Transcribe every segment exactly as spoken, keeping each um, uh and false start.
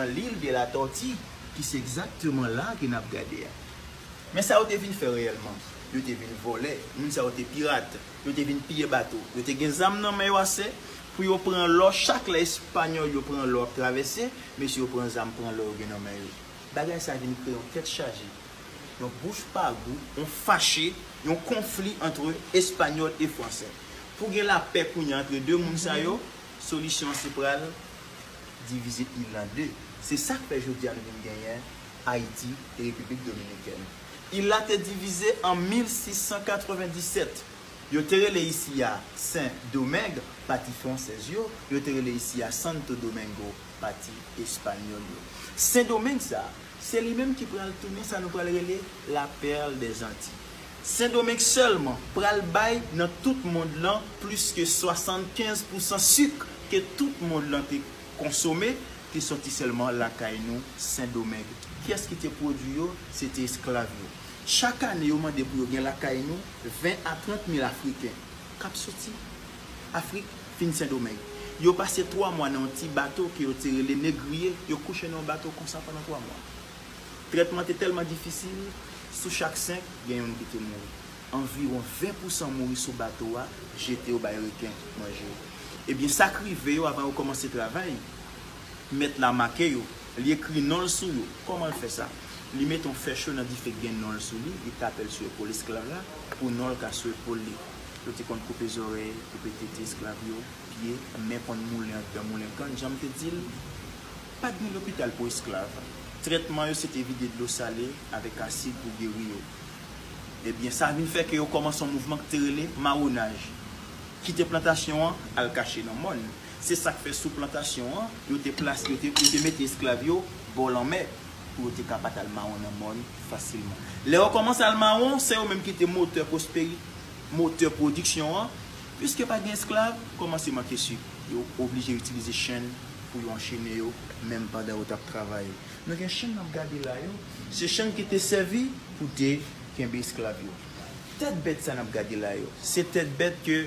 L'île de la Tortue, ki se egzakteman la ke n ap gade a. Men sa yo te vin fè reyèlman, yo te vin vòlè, moun sa yo te pirat, yo te vin piye bato, yo te gen zam nan men yo ase pou yo pran lò, chak lè Espanyòl yo pran lò ap travèse, mesye yo pran zam, pran lò yo gen nan men yo. Bagay sa vin kreye yon tèt chaje, yon bouch pa gou, yon fache, yon konfli antre Espanyòl e Fransè. Pou gen lapè kounye a antre de moun sa yo, solisyon an se pral divize il la an de. Se sa k fè jodi a nou vin genyen Ayiti e Repiblik Dominikèn. Il la te divize an mil sis san katrevenndisèt. Yo te rele isi a Sen Domeng, pati fransèz yo, yo te rele isi a Santo Domingo, pati espanyòl yo. Sen Domeng sa, se li menm ki pral tounen sa nou pral rele la Perle des Antilles. Sen Domeng sèlman pral bay nan tout mond lan plis ke swasannkenz pousan sik ke tout mond lan te konsome, te sòti sèlman lakay nou, Sen Domeng. Kiyès ki te pwodui yo? Se te esklav yo. Chak ane, yo mande pou yo gen lakay nou ven a trant mil Afriken k ap soti Afrik vin Sen Domeng. Yo pase twa mwa nan yon ti bato ke yo te rele negriye. Yo kouche nan yon bato konsa pandan twa mwa. Trètman te tèlman difisil, sou chak senk, gen youn ki te mouri. Anviwon ven pousan mouri sou bato a, jete yo bay reken manje yo. Ebyen, sa k rive yo avan yo kòmanse travay, mèt la make yo, li ekri non l sou yo. Kòman l fè sa? Li mete yon fè cho nan dife k gen non l sou li, li tape l sou epòl esklav la pou non l ka sou epòl li. Yo te konn koupe zòrèy, koupe tete esklav yo, pye, men konn moulen anndan moulen kann, jan m te di l, pa t gen lopital pou esklav. Trètman yo se te vide dlo sale avèk asid pou geri yo. Ebyen, sa vin fè ke yo kòmanse yon mouvman ki te rele mawonaj. Kite plantasyon an, al kache nan mòn. Se sa k fè sou plantasyon an, yo te plase, yo te, yo te mete esklav yo bò lanmè pou yo te ka pa t al mawon nan mòn fasilman. Lè yo kòmanse al mawon, se yo menm ki te motè pwosperi-, motè pwodiksyon an. Piske pa gen esklav, kòmanse manke sik. Yo oblije itilize chenn pou yo anchene yo, menm pandan yo t ap travay. Nou gen chenn n ap gade la yo, se chenn ki te sèvi pou te kenbe esklav yo. Tèt bèt sa n ap gade la yo, se tèt bèt ke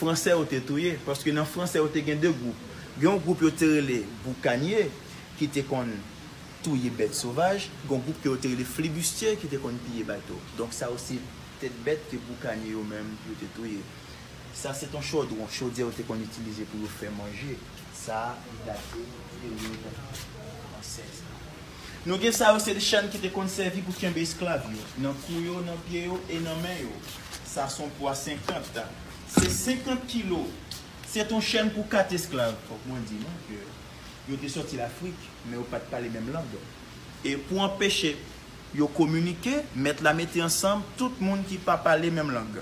Fransè yo te touye, paske nan Fransè yo te gen de gwoup. Gen yon gwoup yo te rele boukanye, ki te konn touye bèt sovaj, gen yon gwoup ke yo te rele flibistye, ki te konn piye bato. Donk sa yo se tèt bèt ke boukanye yo menm yo te touye. Sa se t on chòdwon, chodyè yo te konn itilize pou yo fè manje. Sa a, li date peryòd fransèz la. Nou gen sa yo, se de chenn ki te konn sèvi pou kenbe esklav yo, nan kou yo, nan pye yo e nan men yo. Sa se yon pwa senkant. Se senkant kilo. Se t on chenn pou kat esklav. Fòk mwen di nou ke yo te sòti Lafrik, men yo pa t pale menm lang. E pou anpeche yo kominike, mèt la mete ansanm tout moun ki pa pale menm lang.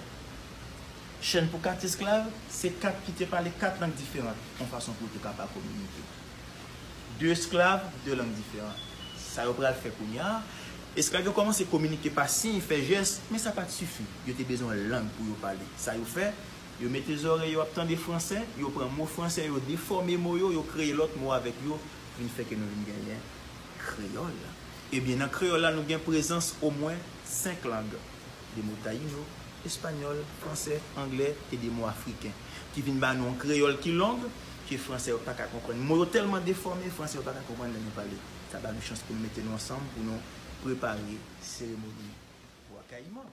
Chenn pou kat esklav, se kat ki te pale kat lang diferan, yon fason pou yo te kapab kominike. De esklav, de lang diferan. Sa yo pral fè kounye a, esklav yo kòmanse kominike pa siy, fè jès, men sa pa t sifi. Yo te bezwen yon lang pou yo pale. Sa yo fè, yo mete zòrèy yo ap tande fransè, yo pran mo fransè, yo defòme mo yo, yo kreye lòt mo avèk yo, vin fè ke nou vin genyen kreyòl. Ebyen, nan kreyòl la, nou gen prezans omwen senk lang. De mo tayino, espanyòl, fransè, anglè e de mo afriken, ki vin ba nou yon kreyòl ki long, ke fransè yo pa ka konprann. Mo yo tèlman defòme, fransè yo pa ka konprann lè nou pale. Sa ba nou chans pou nou mete nou ansanm, pou nou prepare seremoni Bwa Kayiman.